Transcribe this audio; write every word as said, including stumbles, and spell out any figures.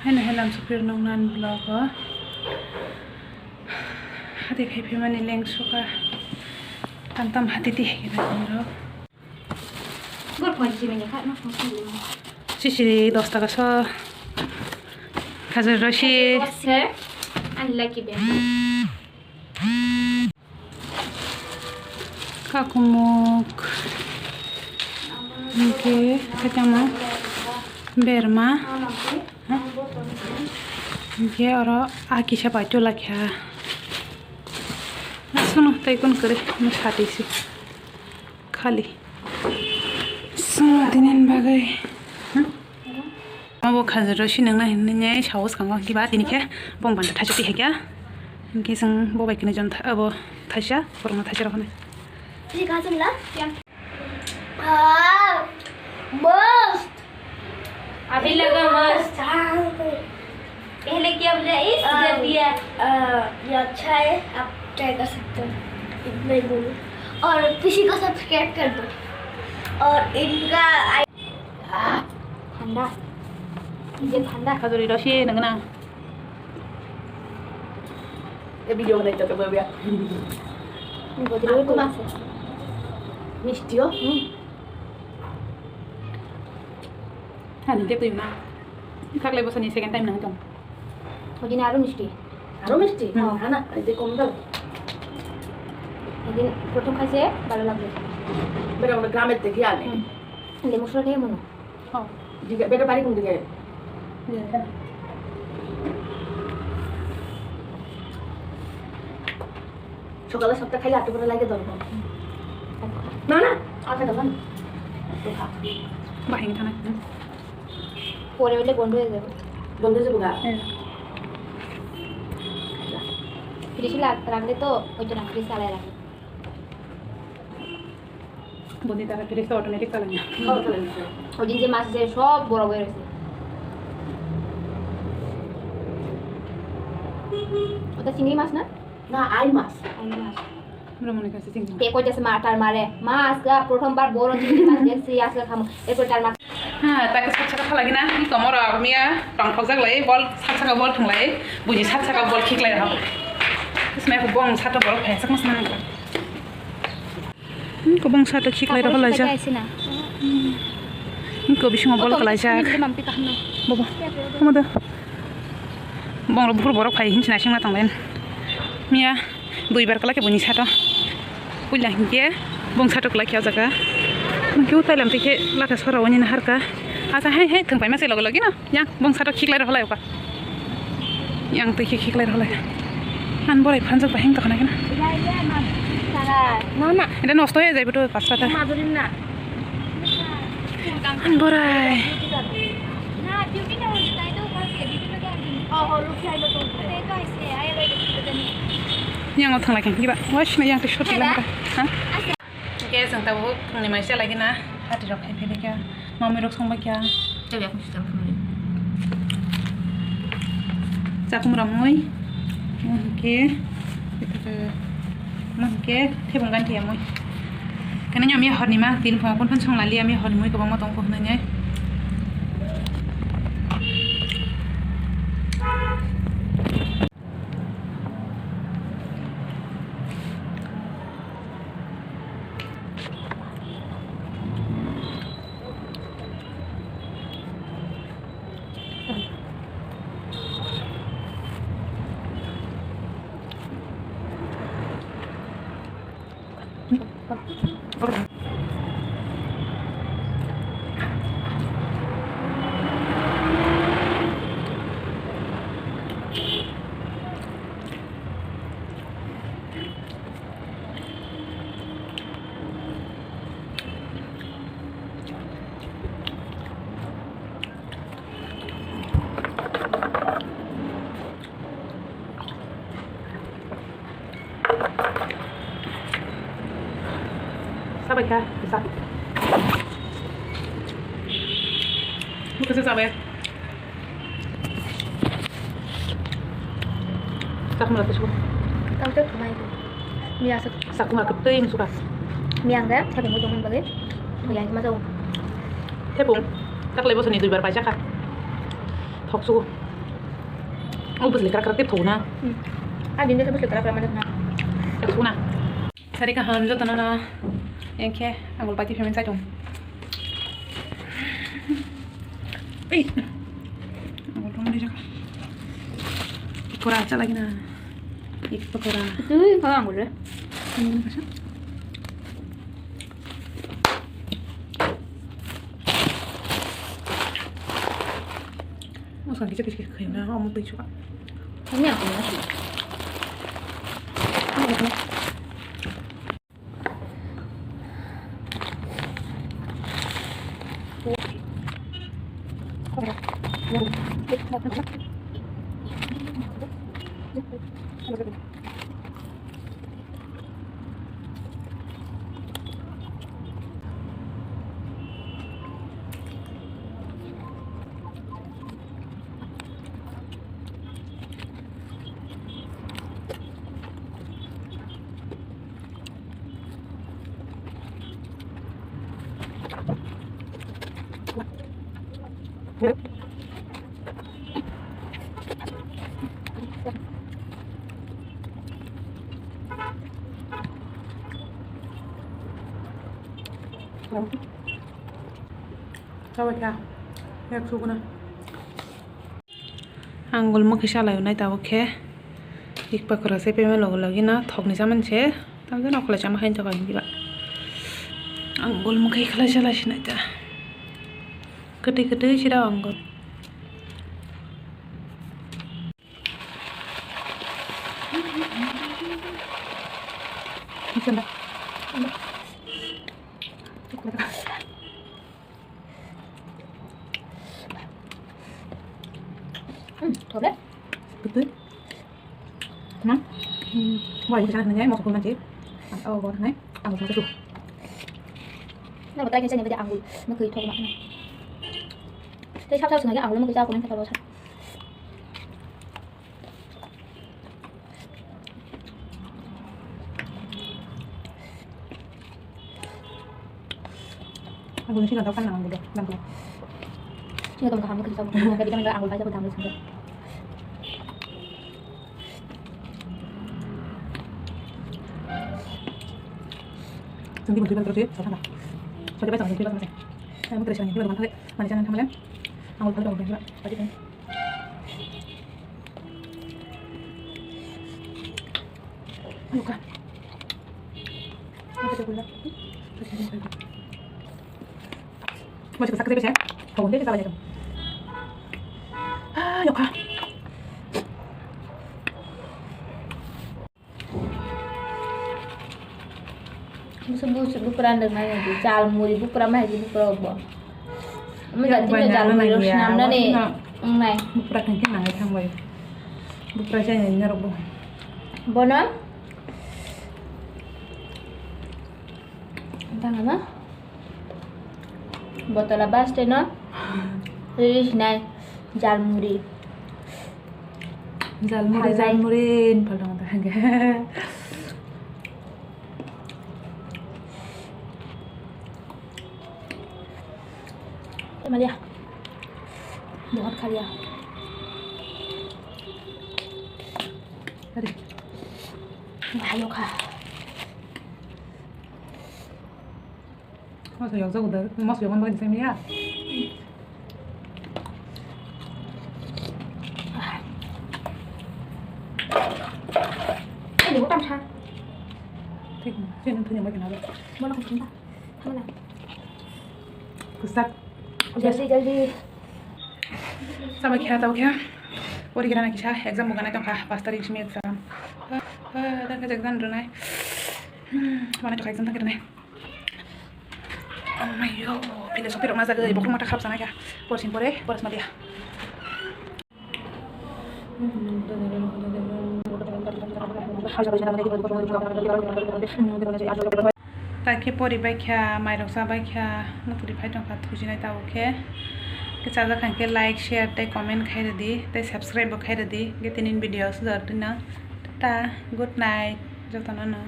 Haino helam sukir nong nan vlog o. Hati khai phaimani leng suka. Tam tam hati ti hai kena niro. Sisiri dos taka so. Khajur rosi. Ani lucky bag. Kakumuk. Hingke kachama berma. Hingke oro a kisa bai chulakha. Aswkno tei kun kwrwi, no sati se khali. Swngo tini bagwi. Obo khajuro sinang nai hinwi sao swkango, hiba tini khe bong banda thaisa twi hai kha. Hinkhe chwng bo bai kheno jon tha-, abo thaisa, borokno thaisa rok hinwi. ये कहाँ से मिला? क्या? हाँ, मस्त। अभी लगा मस्त। हाँ। पहले क्या बोला? इस आ, कर दिया। आ, ये अच्छा है, आप ट्राई कर सकते हो। इतना ही बोलो। और किसी को सब्सक्राइब कर दो। और इनका आई- आ, ठंडा। ये ठंडा। खजूरी रस ये नगना। ए video बनाई तो कब गया? बोतल में कौन से? मिष्टी हो? हम्म। Ani tei twi na. Khaklai bosani second time nang tong. Ojini aro misti. Aro misti? Hmm. Hana, ede kom dal. Ojini prothom khaise bhalo lagbe. Bera bera gramer theke ani. Hmm. Lembu sora khe mono. Oh. Diga, bera bari kum diga. Diga. সকালে সাতটা খাইলে আটটা করে লাগে দরকার। না, না, আটটা গেল না। তো খা। বাহিনী থানা। পরে হইলে বন্ধ হয়ে যাবে। বন্ধ হয়ে যাবো গা? হ্যাঁ। ফ্রিজে লাগ-, রাখলে তো ওই জন্য ফ্রিজ চালায় রাখে। বন্দি তারা ফ্রিজটা অটোমেটিক চালায় না। হুম। ওই দিন যে মাছ যে সব বড় হয়ে রয়েছে। ওটা চিংড়ি মাছ না? না, আই মাছ। আই মাছ। আমরা মনে করছি চিংড়ি মাছ। কে কইতেছে মা, তার মারে? মা আজকে প্রথমবার বড় চিংড়ি মাছ দেখছি, আজকে খামো। এরপর তার মা। হ্যাঁ, তাকে সাত সাত ফেলা কিনা, কি কমর, আমি আর টং ঠক যাক লাই, বল সাত সাকা বল ঠুংলাই, বুঝি সাত সাকা বল ঠিক লাই হাম। Isme ko bong sato bol phai sak mas nang. Hmm, ko bong sato khiklai rok laijak. Hmm. Hmm, ko bisingo bol kalaijak. Bobo, omo do. Bong rok buphuru borok phai hinchina singma tonglain. Miya duibar kalai khe buini sato. Puila hinkhe bong sato kalai khe o jaga. Hinkhe o tailam twi khe lata sora oni naharka. Asa hai hai thwng paima se logi logi no. Yang bong sato khiklai rok lai oka. Yang twi khe khiklai rok lai. An borai phanjak bahing tokana kena. Na, na. Ede nosto hoi jaibo to pasta ta. An borai. Yang o thanglai khe kiba. Wah, sini yang twi shot lang ta. Ha? Hingke chwng tabuk phungni mai chalai gina, hati rok khai phai kha, mamui rok songbai kha. Chabi akung sujak phunui. Chakhum ramui, hingke, hingke thebong gan thiyamui. Kani nyami horni ma, tin phung kun phun song lali, ami horni mui kwbangma tong kok nai. Sabai kha, sa. Bukasa sabai. Sak mula tisu. Tang tek khamai. Miya sak. Sak mula ketui musuka. Miya ang da, sabi mo tong bagi. Miya ma jao. Tepung. Tak lebo seni duibar paisa kha. Thok suku. O bwsli krak krak tei thogna. Hmm. A din de bwsli krak krak ma thogna. Thogna. Sari kaham jotono no. Engkhe angul pai twi phaimani chaitung. Ei. Angul thongmani jak. Kora chalagina. Ik pakora. Twi kha angul re. Ini kasa. Masa kisa kisa kaya na, omo twi suka. Ini aku nasi. Chawai kha, yak sukuna. Angul mwkhwi salaio nai tabuk khe. Ik pakora se payment logo logi no thokni chamani se. Tamjani okolai chama khaini tokha hindiba. Angul mwkhwi khlai salai sinai ta. Kwtwi kwtwi sira angul. Hmm, thok le. Betul. Nah. Hmm. Wah, ini sangat nanya, mau sepuluh nanti. Oh, buat nanya. Angul sama susu. Nah, betul aja nih, beda angul. Mau ke itu mana? Tapi siapa-siapa sengaja angul mau ke aku nanti kalau saya. Ang gusto siya daw kan ang gusto. Lang ko. Sino tong kaham ko sa mo. Ang gabi kami ang ulay ko damo sa. Sindi mo tiba terus sa na. Sa tiba sa tiba sa. Ay mo tres ang tiba sa. Mani sa nang kamalan. Ang ulay ko damo sa. Pati kan. Ano ka? Ano ka? Masih kesak sih, ya? Kau nanti salah ya, tuh. Ah, ano ka? Musu, musu, bupra nang nai, jal muri, bupra mai, bupra bo. Omo jati no jal muri rok swnam nani, wng nai. Bupra thang khe nang thang bai. Bupra jai nai norok bo. Bono? Tang ama? Botola bus stand no? Release nai, jal muri. Jal muri, jal muri, ini pal dong, tang. Malia. Bangat kali ya. Tadi. Bahaya kah? Masa yang saya udah, masa yang mana saya ya? Ini bukan sah. Thik, sini punya makin apa? Mana kau cinta? Mana? Pusat. Jaldi, jaldi. Sama kya tau kya? Ori kira na kisa exam bukan itu kah? Pas tarik sini exam. Ah, ah, dan exam runai. Hmm, mana tu exam tak kira nih? Oh my God, philosophy rok najagwi bokhorok mata khap sanai kha. Porsin pore, poras malia. Takhe pori bai kha, mairok cha bai kha, mukri phai tong kha, thujinai tabuk khe. Khe chajak kha khe like, share tei comment khai rwdi, tei subscribe bo khai rwdi. Khe tini video sujar dina. Tata, good night, jotono no.